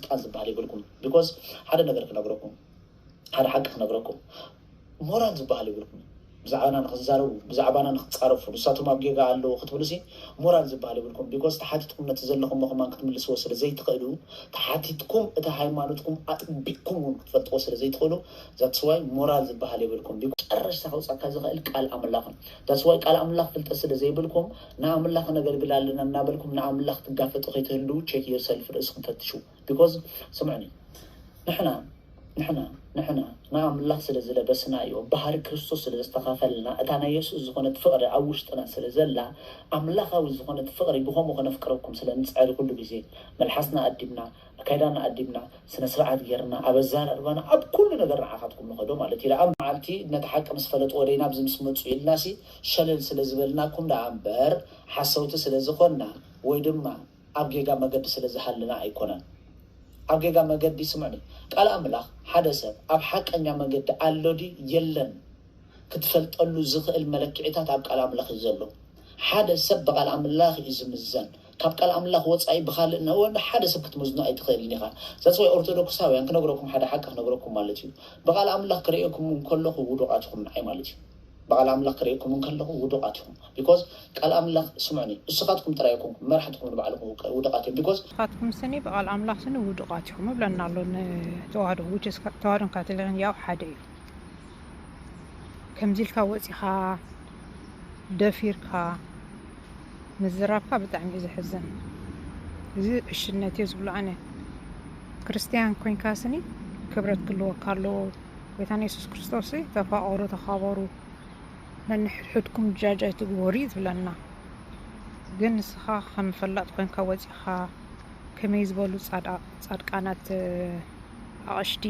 ስልጣን ዝበሃል የብልኩም። Because ሓደ ነገር ክነግረኩም፣ ሓደ ሓቂ ክነግረኩም፣ ሞራል ዝበሃል የብልኩም። ብዛዕባና ንክዛረቡ፣ ብዛዕባና ንክፃረፉ፣ ንሳቶም ኣብ ጌጋ ኣለዉ ክትብሉ ሲ ሞራል ዝበሃል የብልኩም። Because ተሓቲትኩም ነቲ ዘለኹሞ ከማን ክትምልስዎ ስለ ዘይትኽእሉ፣ ተሓቲትኩም እቲ ሃይማኖትኩም ኣጥቢቅኩም እውን ክትፈልጥዎ ስለ ዘይትኽእሉ፣ that's why ሞራል ዝበሃል የብልኩም። መጨረሽታ ከውፃካ ዝኽእል ቃል ኣምላኽ እዩ። That's why ቃል ኣምላኽ ፍልጠት ስለ ዘይብልኩም፣ ንኣምላኽ ነገልግል ኣለና እናበልኩም ንኣምላኽ ትጋፈጡ ከይትህልዉ፣ check yourself፣ ርእስኩም ፈትሹ። Because ስምዑኒ፣ ንሕና ንሕና ንሕና ንኣምላኽ ስለ ዝለበስና እዩ፣ ባህሪ ክርስቶስ ስለ ዝተኻፈልና፣ እታ ናይ የሱስ ዝኾነት ፍቕሪ ኣብ ውሽጥና ስለ ዘላ፣ ኣምላኻዊ ዝኾነት ፍቕሪ ብኸምኡ ከነፍቅረኩም ስለ ንጽዕር፣ ኩሉ ግዜ መልሓስና ኣዲብና፣ ኣካይዳና ኣዲብና፣ ስነ ስርዓት ጌርና፣ ኣብ ኣዘራርባና፣ ኣብ ኩሉ ነገር ንዓኻትኩም ንኸዶ ማለት እዩ። ኣብ መዓልቲ ነቲ ሓቂ ምስ ፈለጥዎ ደይ ናብዚ ምስ መጹ ኢልናሲ ሸለል ስለ ዝበልናኩም ደኣ እምበር፣ ሓሰውቲ ስለ ዝኾንና ወይ ድማ ኣብ ጌጋ መገዲ ስለ ዝሃልና ኣይኮነን። ኣብ ጌጋ መገዲ፣ ስምዑኒ፣ ቃል ኣምላኽ ሓደ ሰብ ኣብ ሓቀኛ መገዲ ኣሎ ድዩ የለን ክትፈልጠሉ ዝኽእል መለክዒታት ኣብ ቃል ኣምላኽ እዩ ዘሎ። ሓደ ሰብ ብቃል ኣምላኽ እዩ ዝምዘን። ካብ ቃል ኣምላኽ ወጻኢ ብኻልእ ነ-፣ ወላ ሓደ ሰብ ክትመዝኖ ኣይትኽእልን ኢኻ። That's why ኦርቶዶክሳውያን፣ ክነግረኩም፣ ሓደ ሓቂ ክነግረኩም ማለት እዩ፣ ብቃል ኣምላኽ ክርእየኩም እንከለኹ ውዱቓት ኢኹም ንዓይ ማለት እዩ። ብቃል ኣምላኽ ክርእየኩም እንከለኹ ውዱቓት ኢኹም። Because ቃል ኣምላኽ፣ ስምዑኒ፣ እስኻትኩም ጥራይ ኣይኮንኩም፣ መራሕትኩም ንባዕልኹም ውቀ-፣ ውዱቓት እዮም። Because ንስኻትኩም ስኒ ብቃል ኣምላኽ ስኒ ውዱቓት ኢኹም እብለና ኣሎ ንተዋህዶ፣ which is ተዋህዶን ካቶሊክን ያው ሓደ እዩ። ከምዚ ኢልካ ወጺኻ ደፊርካ ምዝራብካ ብጣዕሚ እዩ ዘሕዝን። እዚ ዕሽነት እየ ዝብሎ ኣነ። ክርስትያን ኮይንካ ስኒ ክብረት ክህልወካ ኣለዎ። ጎይታና የሱስ ክርስቶስ ተፋቐሩ፣ ተኻበሩ፣ ነንሕድሕድኩም ጃጅ ኣይትግበሩ እዩ ዝብለና። ግን ንስኻ ከም ፈላጥ ኮይንካ ወጺኻ ከመይ ዝበሉ ጻድቃ-፣ ጻድቃናት፣ እ፣ ኣቕሽቲ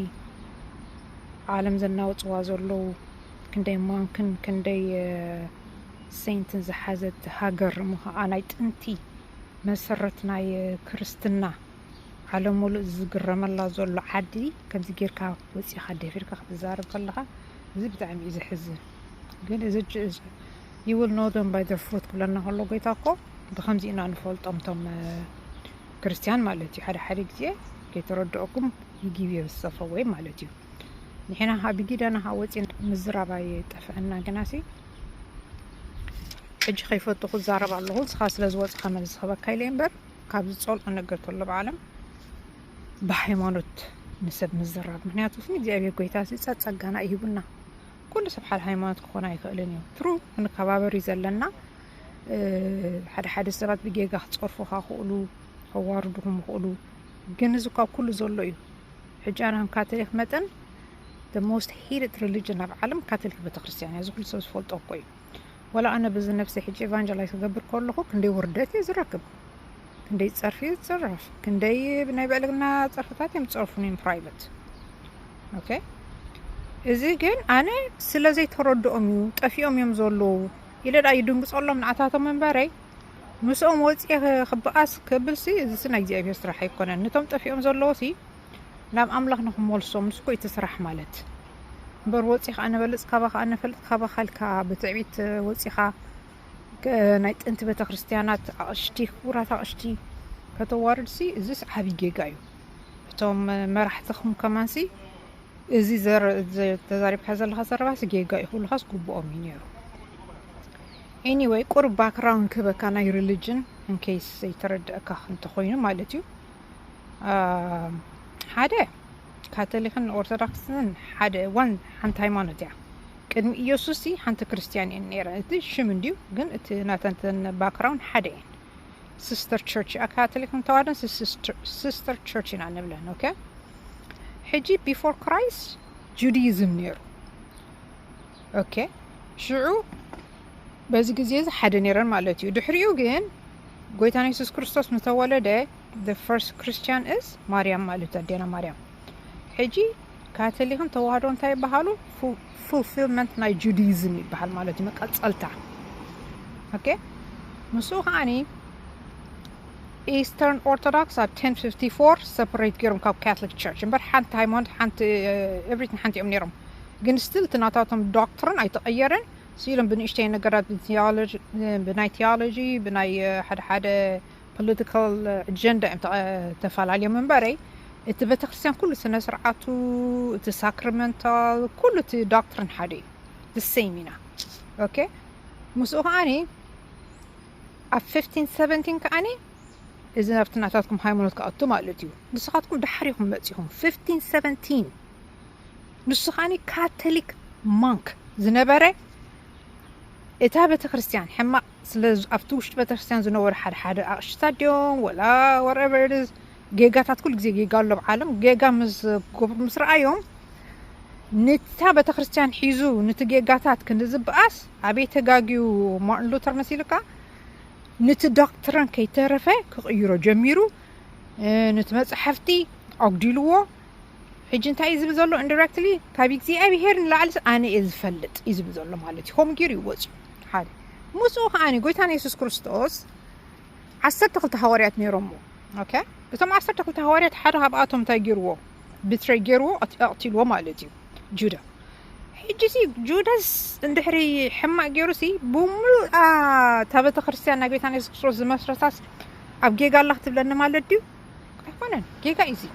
ዓለም ዘናውጽዋ ዘለዉ፣ ክንደይ ማንክን ክንደይ፣ እ፣ ሴንትን ዝሓዘት ሃገር እሞ ኸኣ ናይ ጥንቲ መሰረት ናይ፣ እ፣ ክርስትና ዓለም ሙሉእ ዝግረመላ ዘሎ ዓዲ ከምዚ ጌርካ ወጺኻ ደፊርካ ክትዛረብ ከለኻ እዚ ብጣዕሚ እዩ ዘሕዝን። ግን እዚ ጅ-፣ እዚ you will know them by their fruit ክብለና ከሎ ጎይታ እኮ ብኸምዚ ኢና ንፈልጦም እቶም፣ እ፣ ክርስትያን ማለት እዩ። ሓደ ሓደ ግዜ ከይተረድኦኩም you give yourself away ማለት እዩ። ንሕና ካብ ጊዳና ካብ ወፂና ምዝራብ ኣይጠፍአና ግናሲ ሕጂ ከይፈቱ ክዛረብ ኣለኹ። ንስኻ ስለ ዝወፅኻ መልሲ ክበካ ኢለ እምበር ካብ ዝፀልኦ ነገር ተሎ ብዓለም ብሃይማኖት ንሰብ ምዝራብ። ምክንያቱ ስኒ እግዚኣብሔር ጎይታ ሲ ጸ-፣ ጸጋና ይሂቡና። ኩሉ ሰብ ሓደ ሃይማኖት ክኾን ኣይኽእልን እዩ። ትሩ ክንከባበር እዩ ዘለና። እ፣ ሓደ ሓደ ሰባት ብጌጋ ክጸርፉኻ ክእሉ፣ ከዋርዱኹም ይኽእሉ። ግን እዚ ካብ ኩሉ ዘሎ እዩ። ሕጂ ኣነ ከም ካቶሊክ መጠን the most hated religion ኣብ ዓለም ካቶሊክ ቤተክርስትያን እያ። እዚ ኩሉ ሰብ ዝፈልጦ እኮ እዩ። ወላ ኣነ በዚ ነብሰይ ሕጂ ኤቫንጀላይዝ ክገብር ከለኹ ክንደይ ውርደት እየ ዝረክብ፣ ክንደይ ጸርፊ እየ ዝጽረፍ፣ ክንደይ ብናይ ብዕልግና ጸርፍታት እዮም ዝጸርፉኒ in private። ኦኬ፣ እዚ ግን ኣነ ስለ ዘይተረድኦም እዩ፣ ጠፊኦም እዮም ዘለዉ ኢለ ደኣ ይድንግጸሎም ንዓታቶም እምበረይ ምስኦም ወጺኤ ክበኣስ ክብልሲ እዚሲ ናይ እግዚኣብሔር ስራሕ ኣይኮነን። ነቶም ጠፊኦም ዘለዉሲ ናብ ኣምላኽ ንኽመልሶም፣ ንሱ እኮ እዩ እቲ ስራሕ ማለት። እምበር ወጺኻ ኣነ በልጽ፣ ካባኻ ኣነ ፈልጥ፣ ካባኻ ኢልካ ብትዕቢት ወጺኻ፣ ከ-፣ ናይ ጥንቲ ቤተክርስትያናት ኣቕሽቲ፣ ክቡራት ኣቕሽቲ ከተዋርድሲ፣ እዚስ ዓቢ ጌጋ እዩ። እቶም መራሕትኹም ከማንሲ፣ እዚ ዘር-፣ ዘ-፣ ተዛሪብካ ዘለኻ ዘረባሲ ጌጋ እዩ ክብሉኻስ ግቡኦም እዩ ነይሩ። ኤኒወይ፣ ቁሩብ ባክግራውንድ ክህበካ ናይ ሪሊጅን፣ ኢንኬይስ ዘይተረድአካ እንተኾይኑ ማለት እዩ። አ፣ ሓደ ካቶሊክን ኦርቶዶክስን ሓደ ዋን፣ ሓንቲ ሃይማኖት እያ። ቅድሚ ኢየሱስ ሲ ሓንቲ ክርስትያን እየን ነይረን። እቲ ሽም እንድዩ፣ ግን እቲ ናተን ባክግራውንድ ሓደ እየን። ሲስተር ቸርች እያ። ካቶሊክን ተዋህዶን ሲ-፣ ሲስተር፣ ሲስተር ቸርች ኢና ንብለን። ኦኬ፣ ሕጂ ቢፎር ክራይስት ጁዳይዝም ነይሩ። ኦኬ፣ ሽዑ በዚ ግዜ እዚ ሓደ ነይረን ማለት እዩ። ድሕሪኡ ግን ጎይታና የሱስ ክርስቶስ ምተወለደ the first Christian is ማርያም ማለት እዩ፣ ኣዴና ማርያም። ሕጂ ካቶሊክን ተዋህዶ እንታይ ይበሃሉ? ፉ-፣ ፉልፊልመንት ናይ ጁዳይዝም ይበሃል ማለት እዩ፣ መቀጸልታ። ኦኬ፣ ምስኡ ከዓኒ ኢስተርን ኦርቶዶክስ ኣብ ten fifty-four ሰፐሬት ገይሮም ካብ ካቶሊክ ቸርች እምበር ሓንቲ ሃይማኖት፣ ሓንቲ፣ ኤቭሪቲን ሓንቲ እዮም ነይሮም። ግን ስቲል እቲ ናታቶም ዶክትሪን ኣይተቐየረን። ስኢሎም ብንእሽተይ ነገራት ብቴዎሎጂ፣ ብናይ ቴዎሎጂ፣ ብናይ፣ እ፣ ሓደ ሓደ ፖለቲካል ኣጀንዳ እዮም ተቐ-፣ ተፈላለዮም እምበረይ እቲ ቤተክርስትያን ኩሉ ስነ ስርዓቱ፣ እቲ ሳክራመንታል፣ ኩሉ እቲ ዶክትሪን ሓደ እዩ። The same ኢና። ኦኬ፣ ምስኡ ከዓኒ ኣብ fifteen seventeen ከዓኒ እዚ ናብቲ ናታትኩም ሃይማኖት ክኣቱ ማለት እዩ። ንስኻትኩም ድሓር ኢኹም መፂኹም። fifteen seventeen ንሱ ከዓኒ ካቶሊክ ማንክ ዝነበረ፣ እታ ቤተክርስትያን ሕማቕ ስለ ዝ- ኣብቲ ውሽጢ ቤተክርስትያን ዝነበሩ ሓደ ሓደ ኣቕሽታት ድዮም ወላ whatever it is፣ ጌጋታት ኩሉ ግዜ ጌጋ ኣሎ ኣብ ዓለም። ጌጋ ምስ ክገብሩ ምስ ረኣዮም፣ ንታ ቤተክርስትያን ሒዙ፣ ንቲ ጌጋታት ክንዲ ዝበኣስ፣ ኣበይ ተጋግዩ ማርቲን ሉተር መሲልካ፣ ንቲ ዶክትሪን ከይተረፈ ክቕይሮ ጀሚሩ። ንቲ መፅሓፍቲ ኣጉዲልዎ። ሕጂ እንታይ እዩ ዝብል ዘሎ? ኢንዲረክትሊ ካብ እግዚኣብሄር ንላዕሊ ኣነ እየ ዝፈልጥ እዩ ዝብል ዘሎ ማለት እዩ። ከምኡ ገይሩ እዩ ወፂኡ። ሓደ ምስኡ ከዓኒ ጎይታና የሱስ ክርስቶስ ዓሰርተ ክልተ ሃዋርያት ነይሮሞ። ኦኬ፣ እቶም ዓሰርተ ክልተ ሃዋርያት ሓደ ካብኣቶም እንታይ ገይርዎ? ብትሬይ ገይርዎ፣ ኣቕቲልዎ ማለት እዩ። ጁዳ። ሕጂ ሲ ጁዳስ እንድሕሪ ሕማቕ ገይሩ ሲ ብምሉእ እታ ቤተክርስትያን ናይ ጎይታና የሱስ ክርስቶስ ዝመስረታስ ኣብ ጌጋ ኣላ ክትብለኒ ማለት ድዩ? ኣይኮነን፣ ጌጋ እዩ ሲ።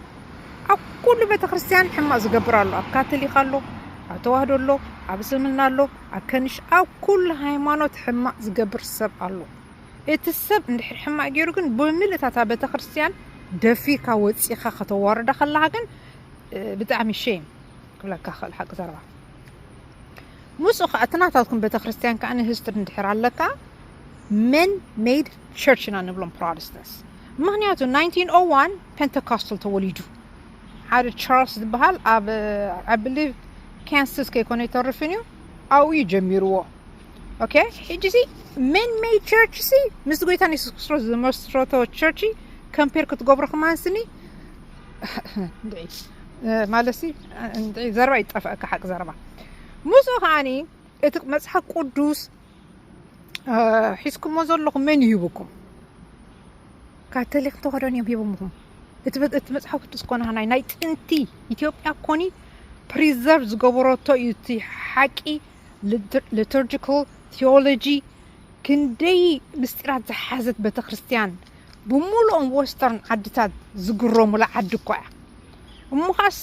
ኣብ ኩሉ ቤተክርስትያን ሕማቕ ዝገብር ኣሎ። ኣብ ካቶሊክ ኣሎ፣ ኣብ ተዋህዶ ኣሎ፣ ኣብ እስልምና ኣሎ፣ ኣብ ከንሽ፣ ኣብ ኩሉ ሃይማኖት ሕማቕ ዝገብር ሰብ ኣሎ። እቲ ሰብ እንድሕር ሕማቕ ገይሩ ግን ብምልእታ እታ ቤተክርስትያን ደፊርካ ወፂኻ ከተዋርዳ ከለኻ ግን ብጣዕሚ ሼም ክብለካ ክእል ሓቂ ዘረባ። ምስኡ ከዓ እቲ ናታትኩም ቤተክርስትያን ከዓ ንሂስትሪ እንድሕር ኣለካ፣ men made church ኢና ንብሎም ፕሮቴስታንትስ። ምክንያቱ nineteen oh one ፔንተኮስታል ተወሊዱ ሓደ ቻርልስ ዝበሃል ኣብ I believe ካንሳስ ከይኮነ ይተርፍን እዩ ኣብኡ እዩ ጀሚርዎ። ኦኬ፣ ሕጂ ሲ men made church ሲ ምስ ጎይታ የሱስ ክርስቶስ ዝመስረቶ ቸርች ከምፔር ክትገብሮ ክማንስኒ ማለት ሲ ዘረባ ይጠፍአካ ሓቂ ዘረባ። ምስኡ ከዓኒ እቲ መፅሓፍ ቅዱስ ሒዝኩሞ ዘለኹም መን ይህብኩም? ካቶሊክ ተዋህዶን እዮም ሂቦምኹም። እቲ መፅሓፍ ቅዱስ ኮነ ናይ ናይ ጥንቲ ኢትዮጵያ ኮኒ ፕሪዘርቭ ዝገበረቶ እዩ እቲ ሓቂ። ሊቱርጂካል ቴዎሎጂ ክንደይ ምስጢራት ዝሓዘት ቤተክርስትያን ብምሉኦም ወስተርን ዓድታት ዝግረሙላ ዓዲ እኮ እያ። እሞ ኻስ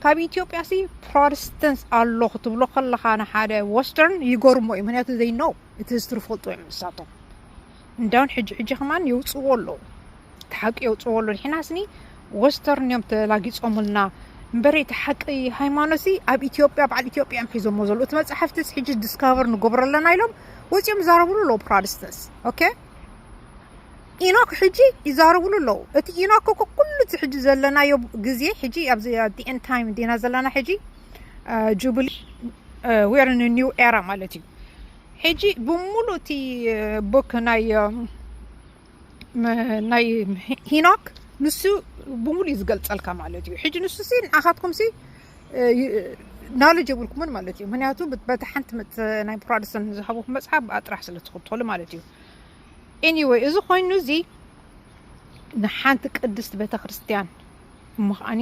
ካብ ኢትዮጵያ ሲ ፕሮቴስታንትስ ኣሎ ክትብሎ ከለኻ ንሓደ ወስተርን ይገርሞ እዩ። ምክንያቱ they know እቲ ሂስትሪ ፈልጡ እዮም ንሳቶም። እንዳውን ሕጂ ሕጂ ከማን የውፅዎ ኣለዉ፣ እቲ ሓቂ የውፅዎ ኣለዉ። ንሕና ስኒ ወስተርን እዮም ተላጊፆምልና እምበሪ እቲ ሓቂ ሃይማኖት ሲ ኣብ ኢትዮጵያ በዓል ኢትዮጵያ እዮም ሒዞሞ ዘለዉ። እቲ መፅሓፍትስ ሕጂ ዲስካቨር ንገብሮ ኣለና ኢሎም ወፂኦም ይዛረብሉ ኣለዉ ፕሮቴስታንትስ። ኦኬ፣ ኢኖክ ሕጂ ይዛረብሉ ኣለዉ። እቲ ኢኖክ እኮ ኩሉ እቲ ሕጂ ዘለናዮ ግዜ ሕጂ ኣብዚ end time ዲና ዘለና ሕጂ ጁብሊ we're in a new era ማለት እዩ። ሕጂ ብምሉእ እቲ ቡክ ናይ ናይ ሂኖክ ንሱ ብምሉእ እዩ ዝገልፀልካ ማለት እዩ። ሕጂ ንሱ ሲ ንዓኻትኩም ሲ ናውለጅ የብልኩምን ማለት እዩ። ምክንያቱ በቲ ሓንቲ ናይ ፕሮቴስታንት ዝሃብኩም መፅሓፍ ብኣ ጥራሕ ስለ ትኽተሉ ማለት እዩ። Anyway፣ እዚ ኮይኑ እዚ ንሓንቲ ቅድስቲ ቤተክርስትያን እሞ ከዓኒ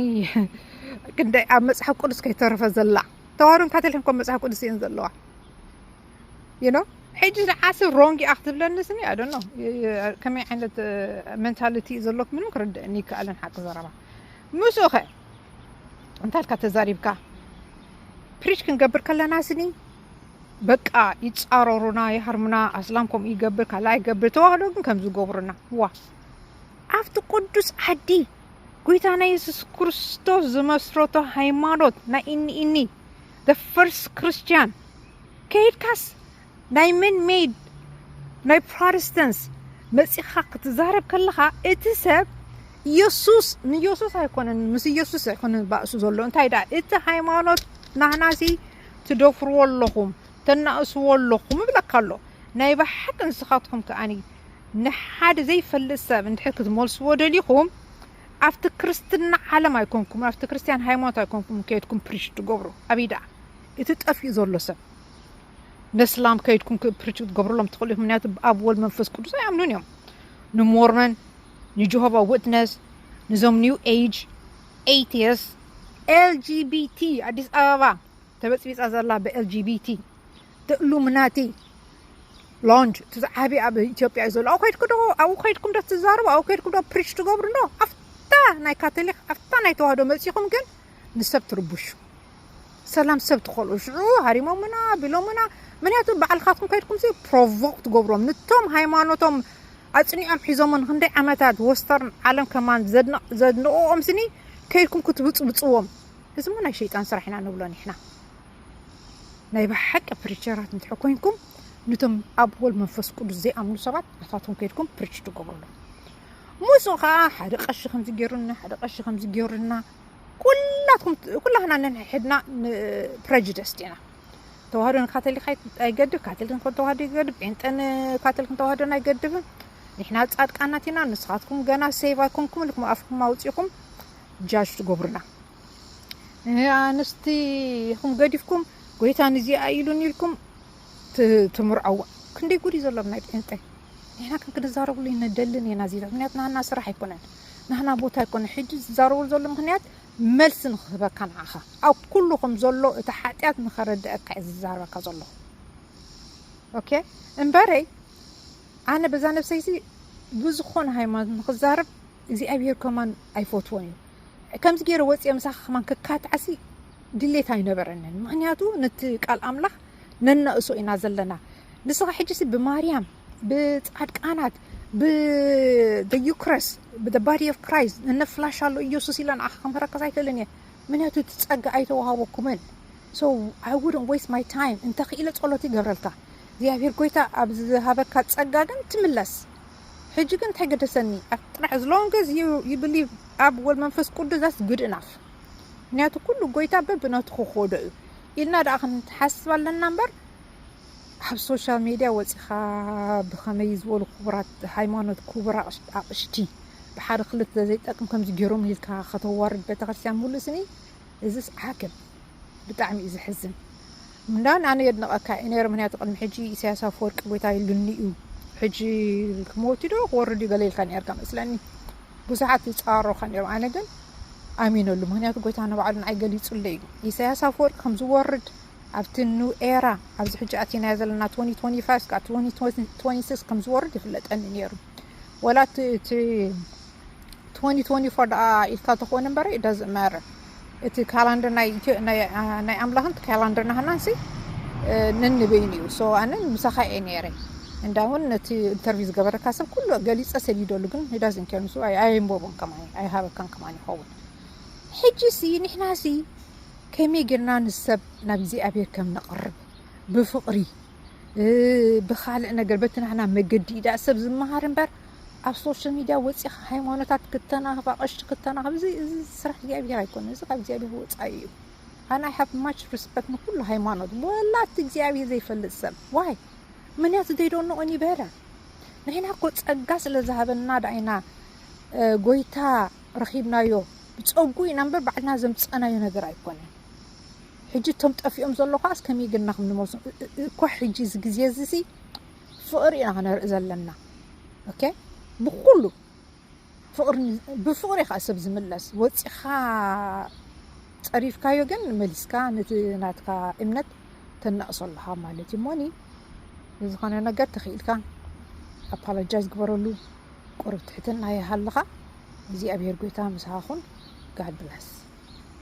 ክንደይ ኣብ መፅሓፍ ቅዱስ ከይተረፈ ዘላ፣ ተዋህዶን ካቶሊክን እኮ መፅሓፍ ቅዱስ እየን ዘለዋ። You know፣ ሕጂ ንዓሲ ሮንግ እያ ክትብለኒ ስኒ I don't know ከመይ ዓይነት ሜንታሊቲ ዘለኩ ምንም ክርድእኒ ይከኣልን ሓቂ ዘረባ። ምስኡ ኸ እንታይ ኢልካ ተዛሪብካ? ፕሪች ክንገብር ከለና ስኒ በቃ ይፃረሩና፣ ይሃርሙና። ኣስላም ከምኡ ይገብር፣ ካልኣ ይገብር፣ ተዋህዶ ግን ከም ዝገብሩና። ዋ፣ ኣብቲ ቅዱስ ዓዲ ጎይታና የሱስ ክርስቶስ ዝመስረቶ ሃይማኖት ናይ እኒ እኒ the first Christian ከይድካስ ናይ men made ናይ ፕሮቴስታንትስ መፂኻ ክትዛረብ ከለኻ እቲ ሰብ ኢየሱስ ንኢየሱስ ኣይኮነን፣ ምስ ኢየሱስ ኣይኮነን ባእሱ ዘሎ። እንታይ ደኣ እቲ ሃይማኖት ናህናሲ ትደፍርዎ ኣለኹም፣ ተናእስዎ ኣለኹም እብለካ ኣሎ። ናይ ብሓቂ ንስኻትኩም ከኣኒ ንሓደ ዘይፈልጥ ሰብ እንድሕር ክትመልስዎ ደሊኹም ኣብቲ ክርስትና ዓለም ኣይኮንኩም፣ ኣብቲ ክርስትያን ሃይማኖት ኣይኮንኩም ከይድኩም ፕሪች ትገብሩ። ኣበይ ደኣ እቲ ጠፊኡ ዘሎ ሰብ ነስላም ከይድኩም ፕሪች ክትገብሩሎም ትኽእሉ ኢኹም። ምክንያቱ ብኣብ ወልድ መንፈስ ቅዱስ ኣይኣምኑን እዮም። ንሞርመን፣ ንጀሆቫ ዊትነስ፣ ንዞም ኒው ኤጅ፣ ኤቲስ፣ ኤልጂቢቲ ኣዲስ ኣበባ ተበፅቢፃ ዘላ ብኤልጂቢቲ ኢሉሚናቲ ሎንጅ እቲ ዝዓበየ ኣብ ኢትዮጵያ እዩ ዘሎ። ኣብኡ ከይድኩም ዶ ኣብኡ ከይድኩም ዶ ትዛረቡ? ኣብኡ ከይድኩም ዶ ፕሪች ትገብሩ? ዶ ኣብታ ናይ ካቶሊክ ኣብታ ናይ ተዋህዶ መጺኹም ግን ንሰብ ትርብሹ፣ ሰላም ሰብ ትኸልኡ። ሽዑ ሃሪሞምና ቢሎምና። ምክንያቱ ባዕልኻትኩም ከይድኩም ሲ ፕሮቮክ ትገብሮም፣ ንቶም ሃይማኖቶም ኣጽኒዖም ሒዞሞ ንክንደይ ዓመታት ወስተርን ዓለም ከማን ዘድንቕ- ዘድንቕኦም ስኒ ከይድኩም ክትብጽብጽዎም። እዚ ሞ ናይ ሸይጣን ስራሕ ኢና ንብሎ ንሕና። ናይ ብሓቂ ፕሪቸራት እንተ ኮይንኩም፣ ንቶም ኣብ ወልድ መንፈስ ቅዱስ ዘይኣምኑ ሰባት ኣፋቶም ከይድኩም ፕሪች ትገብሩሉ። ምስኡ ከዓ ሓደ ቀሺ ከምዚ ገይሩና፣ ሓደ ቀሺ ከምዚ ገይሩና። ኩላትኩም ኩላህና ነንሕድና ፕረጅደስት ኢና። ተዋህዶ ንካቶሊክ ኣይ- ኣይገድብ፣ ካቶሊክ ንኮን ተዋህዶ ይገድብ፣ ጴንጠ ንካቶሊክ ተዋህዶን ኣይገድብን። ንሕና ጻድቃናት ኢና። ንስኻትኩም ገና ሴቭ ኣይኮንኩም ኢልኩም ኣፍኩም ኣውጺኹም ጃጅ ትገብሩና። ኣንስቲ ኢኹም ገዲፍኩም፣ ጎይታ ንዚኣ ኢሉን ኢልኩም ት- ትምርዐዋ። ክንደይ ጉድ እዩ ዘሎ ናይ ጴንጠ። ንሕና ከም ክንዛረብሉ ይነደልን ኢና። እዚ ምክንያት ናህና ስራሕ ኣይኮነን፣ ናህና ቦታ ኣይኮነ። ሕጂ ዝዛረብሉ ዘሎ ምክንያት መልሲ ንክህበካ ንዓኻ፣ ኣብ ኩሉ ከም ዘሎ እቲ ሓጢኣት ንኸረድአካ እየ ዝዛረበካ ዘለኹ። ኦኬ፣ እምበረይ ኣነ በዛ ነብሰይሲ ብዝኾነ ሃይማኖት ንክዛረብ እግዚኣብሔር ከማን ኣይፈትዎን እዩ። ከምዚ ገይረ ወፂአ ምሳኻ ከማን ክካትዓሲ ድሌት ኣይነበረንን። ምክንያቱ ነቲ ቃል ኣምላኽ ነናእሶ ኢና ዘለና። ንስኻ ሕጂሲ ብማርያም፣ ብጻድቃናት፣ ብ the Eucharist፣ ብ the body of Christ፣ እነ ፍላሽ ኣሎ ኢየሱስ ኢለ ንዓኻ ክምህረካስ ኣይክእልን እየ። ምክንያቱ እቲ ጸጋ ኣይተዋሃበኩምን። So I wouldn't waste my time። እንተ ክኢለ ጸሎት ይገብረልካ። እግዚኣብሔር ጎይታ ኣብ ዝሃበካ ጸጋ ግን ትምለስ። ሕጂ ግን እንታይ ገደሰኒ? ኣብ ጥራሕ as long as you, you believe ኣብ ወልድ መንፈስ ቅዱስ that's good enough። ምክንያቱ ኩሉ ጎይታ በብነቱ ክኾዶ እዩ ኢልና ደኣ ክንሓስብ ኣለና እምበር ኣብ ሶሻል ሜድያ ወፂኻ ብኸመይ ዝበሉ ክቡራት ሃይማኖት ክቡር ኣቕሽ- ኣቕሽቲ ብሓደ ክልተ ዘይጠቅም ከምዚ ገይሮም ኢልካ ከተዋርድ ቤተክርስትያን ሙሉእ ስኒ እዚስ ዓገብ። ብጣዕሚ እዩ ዘሕዝን። እንዳን ኣነ የድንቐካ እየ ነይረ፣ ምክንያቱ ቅድሚ ሕጂ ኢሳያስ ኣፈወርቂ ጎይታ ኢሉኒ እዩ፣ ሕጂ ክመውት ዶ ክወርድ እዩ ገለ ኢልካ ነርካ መስለኒ። ብዙሓት ይፃረሩኻ ነይሮም፣ ኣነ ግን ኣሚነሉ፣ ምክንያቱ ጎይታ ንባዕሉ ንዓይ ገሊፁለይ እዩ። ኢሳያስ ኣፈወርቂ ከም ዝወርድ ኣብቲ ኒው ኤራ ኣብዚ ሕጂ ኣቲናዮ ዘለና twenty twenty-five እስካብ twenty twenty-six ከም ዝወርድ ይፍለጠኒ ነይሩ። ወላ እቲ እቲ twenty twenty-four ደኣ ኢልካ ተኾነ እምበር it doesn't matter። እቲ ካላንደር ናይ ኢትዮ- ናይ ናይ ኣምላኽን ካላንደር ናህናን ሲ ነንበይኑ እዩ። So ኣነ ምሳኻ እየ ነይረ። እንዳ እውን ነቲ ኢንተርቪው ዝገበረካ ሰብ ኩሉ ገሊፀ ሰዲደሉ፣ ግን it doesn't care። ንሱ ኣይ- ኣየንበቦን ከማን ኣይሃበካን ከማን ይኸውን። ሕጂ ሲ ንሕና ሲ ከመይ ጌርና ንሰብ ናብ እግዚኣብሔር ከም ነቕርብ ብፍቕሪ እ፣ ብኻልእ ነገር በቲ ናህና መገዲ ኢዳ ሰብ ዝመሃር እምበር ኣብ ሶሻል ሚድያ ወፂኻ ሃይማኖታት ክተናኽፍ ኣቐሽቲ ክተናኽፍ እዚ እዚ ስራሕ እግዚኣብሔር ኣይኮነ። እዚ ካብ እግዚኣብሔር ወፃኢ እዩ። ኣነ I have much respect ንኩሉ ሃይማኖት ወላ እቲ እግዚኣብሔር ዘይፈልጥ ሰብ ዋይ ምክንያቱ they don't know any better። ንሕና እኮ ጸጋ ስለ ዝሃበና ደኣ ኢና እ፣ ጎይታ ረኺብናዮ። ብጸጉ ኢና እምበር ባዕልና ዘምጸናዮ ነገር ኣይኮነን። ሕጂ እቶም ጠፊኦም ዘሎ ከዓስ ከመይ ጌርና ከም ንመልሶም እ- እ- እኳ ሕጂ እዚ ግዜ እዚ ሲ ፍቕሪ ኢና ክነርኢ ዘለና። ኦኬ ብኩሉ ፍቕሪ ብፍቕሪ ኢኻ ሰብ ዝምለስ። ወፂኻ ፀሪፍካዮ ግን መሊስካ ነቲ ናትካ እምነት ተናእሶ ኣለኻ ማለት እዩ። እሞኒ ብዝኾነ ነገር ተኽኢልካ ኣፓሎጃይዝ ግበረሉ። ቁሩብ ትሕትና ይሃልኻ። እግዚኣብሔር ጎይታ ምሳኻ ኹን። God bless።